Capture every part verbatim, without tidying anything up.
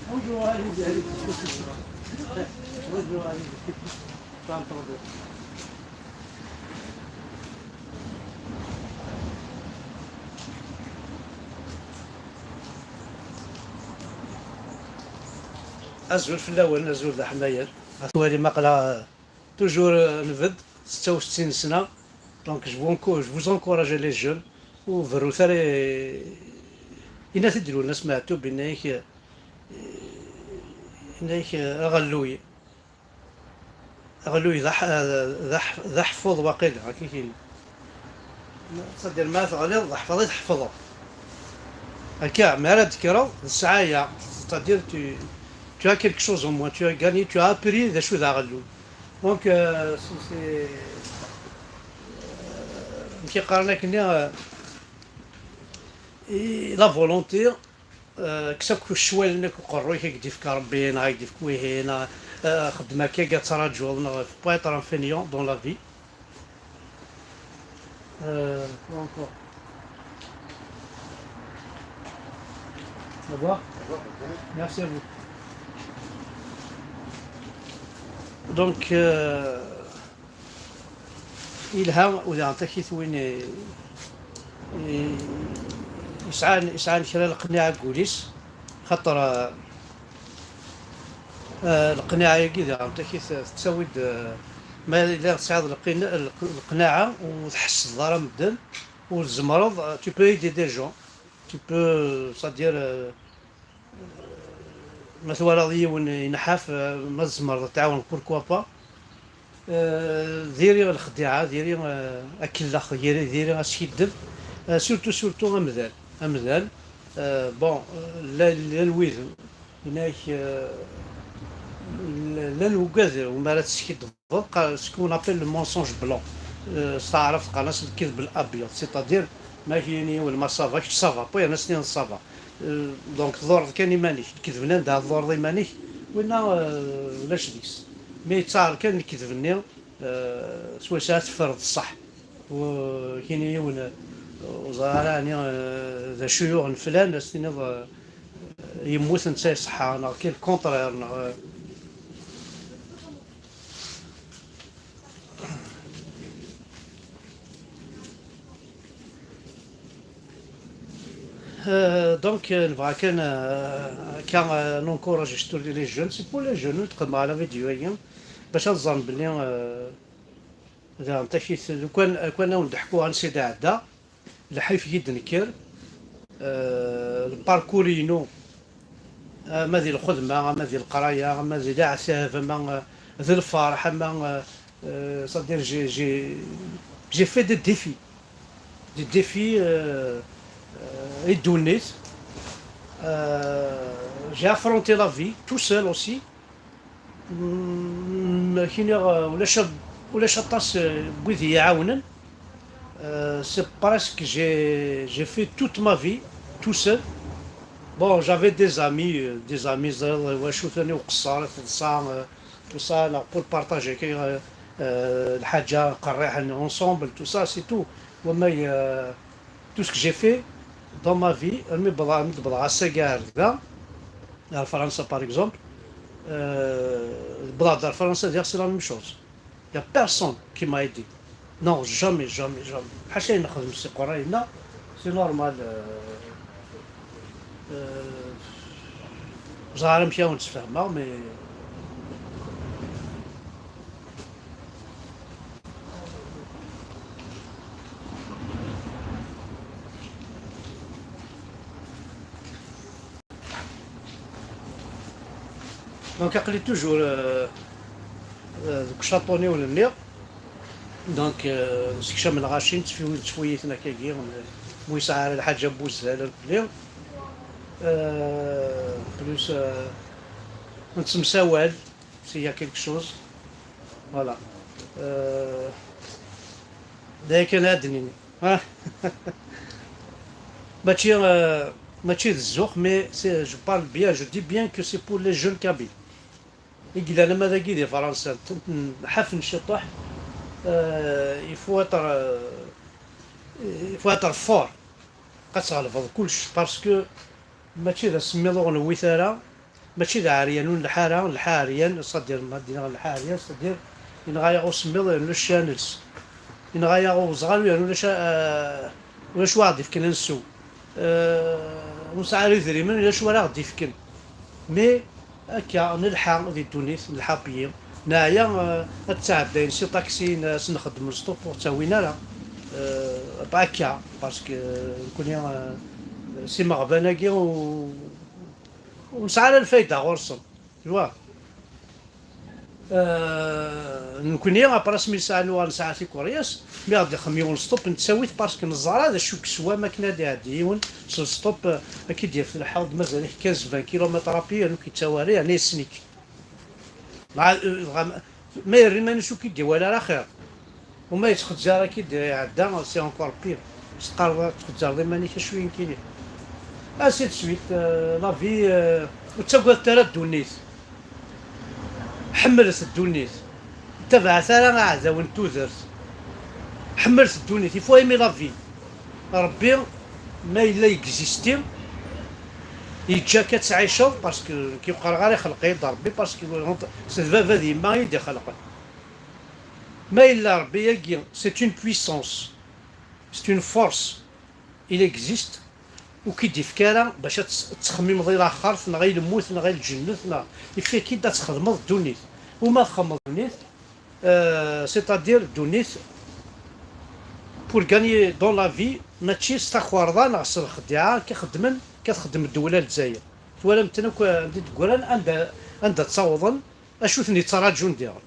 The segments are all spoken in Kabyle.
Bonjour, allez-y, allez-y. Bonjour, allez-y. Pas entendu. Azul fell-awen, azul d aḥmayan. Ad twalim aql-aɣ toujours, euh, nbedd setta u settin sna. Donc je vous encou-, je vous encourage les jeunes, ur berrut ara i, inna-t-id Lwennas Meɛtub, inna-yak, euh, inna-yak, euh, aɣelluy. Aɣelluy d aḥ-, d aḥ-, d aḥfeḍ waqila, akka i k-yenna. C'est-à-dire, ma teɣliḍ, d aḥfeḍ i tḥefḍeḍ. Akka, mi ara d-tekkreḍ, d ssɛaya. C'est-à-dire, tu, tu as quelque chose au moins, tu as gagné, tu as appris d acu d aɣelluy. Donc, euh, c'est, c'est, euh, amek i qqaren akkenni, euh, et la volonté, euh, kkes akk ccwal-nni akk uqerruy-ik i k-d-ifka Rebbi, neɣ i k-d-ifka wihin, neɣ, euh, xeddem akka, ad traǧuḍ, neɣ faut pas être un fainéant dans la vie. Euh, quoi encore ? Au revoir. Merci à vous. Donc, euh, yelha, u daɣen takit win i, i, yesɛan, yesɛan kra n leqniɛa deg wul-is, xaṭer, euh, euh, leqniɛa-agi daɣen takit tettawi-d, euh, ma yella tesɛiḍ leqin-, leq-, leqnaɛa ur tḥessdeḍ ara medden, ur tzemreḍ, euh, tu peux aider des gens, tu peux, c'est-à-dire, euh, ma twalaḍ yiwen inḥaf, euh, ma tzemreḍ ad tɛawneḍ, pourquoi pas. Euh, diri lexdiɛa, diri, euh, akellex, diri, diri askiddeb, euh, surtout, surtout amdan. Amdan, euh, bon, euh, llan, llan wid, yenna-k, euh, llan wigad umi ara teskiddbeḍ, qa-, ce qu'on appelle le mensonge blanc. Euh, s taɛrabt qqaren-as lkidb l-abyad, c'est-à-dire, ma k-yini yiwen ma ça va, kečč ça va pas, yerna s-tiniḍ ça va. Euh, donc tḍurreḍ kan iman-ik, lkedb-nni anda tḍurreḍ iman-ik, winna, euh, ulac deg-s. Mi yettaɛer kan lkedb-nni, euh, swayes ara teffreḍ ṣṣeḥ. U kini yiwen, euh, ur ẓriɣ ara ɛni, euh, d acu yuɣen flan, ad s-tiniḍ, euh, yemmut netta iṣeḥḥa, neɣ kil contraire, neɣ, euh, Euh, donc, euh, nebɣa kan, euh, akka, euh, nencourage les jeunes, c'est pour les jeunes, ur d-qeddmeɣ ara la vidéo-agi, bac ad ẓren belli, euh, daɣen takit, lukan, lukan ad wen-d-ḥkuɣ ansi d-iɛedda, lḥif i d-nekker, euh, le parcours-inu, ama di lxedma, ama di leqraya, ama di leɛtab, ama, euh, d lferḥ, ama, euh, euh, c'est-à-dire, j'ai, j'ai, j'ai fait des défis. Des défis, euh, euh, i ddunit. Euh, j'ai affronté la vie, tout seul aussi. Mm, kini, euh, ulac a-, ulac aṭas, euh, n wid i yi-iɛawnen. Euh, c'est presque, j'ai, j'ai fait toute ma vie tout seul. Bon, j'avais des amis, euh, des amis, ẓriɣ wacu tani uqeṣṣer, teḍsa, euh, tout ça, là, pour partager, euh, euh, lḥaǧa qerriḥen ensemble, tout ça, c'est tout. Wama, euh, tout ce que j'ai fait dans ma vie, armi wwḍeɣ, armi d-wwḍeɣ ass-agi ar da, ar Fransa, par exemple, euh, wwḍeɣ-d ar Fransa, diɣ c'est la même chose. Il y a personne qui m'a aidé. Non, jamais, jamais, jamais. Ḥaca ayen nexdem si qerra-inna, c'est normal, euh, euh, ẓer amek i awen-d-sfehmeɣ, mais Donc, aql-i toujours, euh, euh, deg ucaṭuni ur nniɣ. Donc, euh, sekcam lɣaci, ttefwi-, ttefwiyiten akkagi, mu yesɛa ara lḥaǧa n wuzzal, ar fell-i. Euh, plus, euh, nettemsawal, s'il y a quelque chose. Voilà. Euh, d aya kan ad d-nini. Ah. Mačči, euh, mačči d zzux, mais c'est, je parle bien, je dis bien que c'est pour les jeunes kabyles. I yellan ama dagi di Fransa, ḥafen ciṭuḥ, Euh, il faut être, euh, il faut être fort. Ad tɣelbeḍ kullec, parce que mačči d asemmiḍ ur newwit ara, mačči d aɛeryan ur nelḥa ara, nelḥa ɛeryan, c'est-à-dire ma d-iniɣ nelḥa ɛeryan, c'est-à-dire yenɣa-yaɣ usemmiḍ yernu ulac acu ara nels, yenɣa-yaɣ uẓɣal yernu ulac, euh, ulac wa ɣ-d-ifken ad nsew. Euh, ur nesɛi ara idrimen, ulac wa ara ɣ-d-ifken. Mais akka, nelḥa di ddunit, nelḥa bien. Neɛya, euh, ad ttɛeddayen si taxi, n-, ad sen-nxeddem stop ur ttawin ara. Euh, akka, parce que, euh, nekkni, euh, s imeɣban-agi ur, ur nesɛi ara lfayda ɣur-sen. Tu vois? Euh, nekkni, après asmi nesɛa nuɣal nesɛa tikuryas, mi ɣ-d-ixdem yiwen stop, nettawi-t parce que neẓra d acu yeswa, ma akken ad iɛeddi yiwen s stop, euh, ad k-id-yaf lḥeḍ, mazal-ik quinze vingt kilomètres à pied, ur k-yettawi ara, yeɛni yessen-ik. Dɣa, euh, dɣa, ma yerra iman-is ur k-id-iwala ara, xir. Uma yettxezzar akka i d-iɛedda, c'est encore pire. Teqqareḍ ad txezzreḍ iman-ik acu yenkini. Ainsi de suite, euh, la vie, euh, ur ttagadet ara ddunit. Ḥemmlet ddunit. Ttabaɛet ara aɛdaw n tudert. Ḥemmlet ddunit. Il faut aimer la vie. Rebbi, ma yella yegizisti, yeǧǧa-k ad tɛiceḍ, parce que nekk ur qqareɣ ara ixleq-iyi-d Rebbi, parce que c'est d baba d yemma i yi-d-ixelqen. Ma yella Rebbi-agi, c'est une puissance, c'est une force, il existe, ur k-id-ifka ara bac ad tt-, ad ttxemmimeḍ i laxert, neɣ i lmut, neɣ i lǧennet, neɣ ifka-k-id ad txedmeḍ ddunit. Uma txedmeḍ ddunit, euh, c'est-à-dire ddunit, pour gagner dans la vie, mačči s takerḍa neɣ s lxedɛa akka xeddmen, akka txeddem ddwel a Lezzayer. Twalam-ten akk, euh, anda i d-ggran, anda, anda ttawḍen, acu ten-yettraǧun diɣen.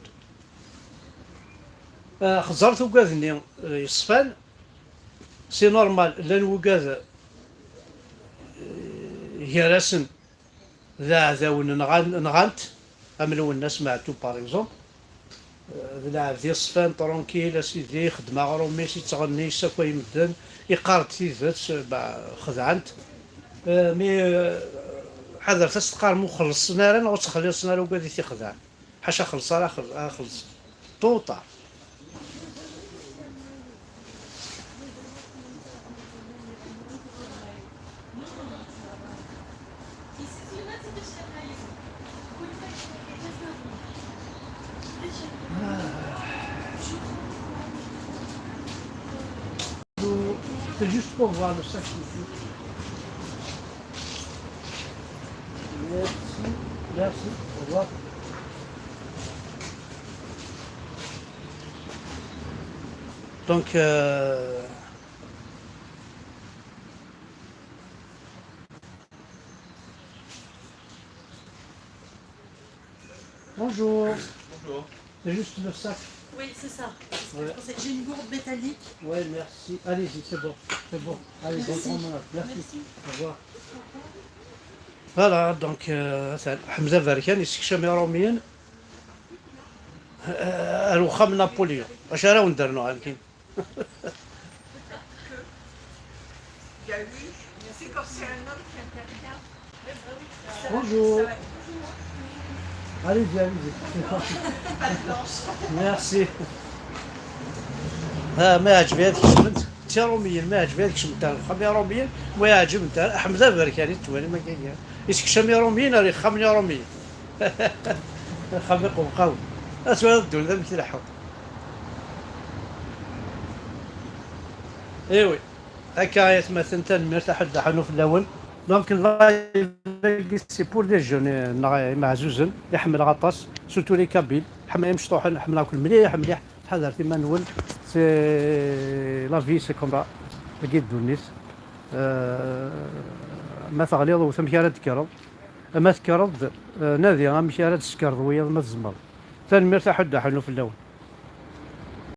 Ah, xeẓẓret ugad-nni, eh, yeṣfan, c'est normal, llan wugad, eh, gar-asen d aɛdawen nɣan-, nɣan-t, am Lwennas Meɛtub, par exemple. Eh, d lɛebd yeṣfan, tranquille, a sidi, ixeddem aɣrum-is, yettɣenni, yessakay medden, iqqar-d tidet, eh, bah, xedɛen-t. Eh, mi, eh, ḥadret ad s-teqqarem ur xellṣen ara neɣ ur ttxelliṣen ara ugad i t-ixedɛen. Ḥaca xelṣ ara xel-, ara xelṣ. Tôt ou tard. C'est juste pour voir le sac ici. Merci. Merci. Au revoir. Donc, euh, bonjour. Bonjour. C'est juste le sac. Oui, c'est ça. C'est ce que je pensais. J'ai une gourde métallique. Oui, merci. Allez-y, c'est bon. C'est bon. Allez, merci. Bonne promenade. Merci. Merci. Au revoir. Voilà, donc, euh, atan Ḥmed Aberkan yessekcam Iṛumyen, euh, ar uxxam Napoléon. Acu ara wen-d-rnuɣ, amkin? Il y a eu, c'est quand c'est un homme qui intervient. Bonjour. Allez-y, allez-y. Merci. Ah, ma yeɛǧeb-iyi ad kecment. D Tiṛumiyin, ma yeɛǧeb-iyi ad kecment ar uxxam Iṛumiyen, ma yeɛǧeb-nteɣ, Ḥmed Aberkan i tettwalim akka. Yessekcam Iṛumiyen ar yexxamen Iṛumiyen. Axxam iqewqawen. Ad twaliḍ ddunit amek tleḥḥu. Eh oui. Akka ay atmaten, tanemmirt, aḥuddu aḥunnu fell-awen. Donc, live-agi, c'est pour les jeunes, eh, neɣ imeɛzuzen, i ḥemmleɣ aṭas, surtout les Kabyles, ḥemmleɣ imecṭuḥen, ḥemmleɣ-ken mliḥ, mliḥ, ḥadret iman-nwen, c'est la vie, c'est comme ça, dagi d ddunit. Eh, ma teɣliḍ, wet amek ara d-tekkreḍ, ma tekkreḍ-d, eh, nadi amek ara d-tessekreḍ wiyaḍ ma tzemreḍ. Tanemmirt, aḥuddu aḥunnu fell-awen.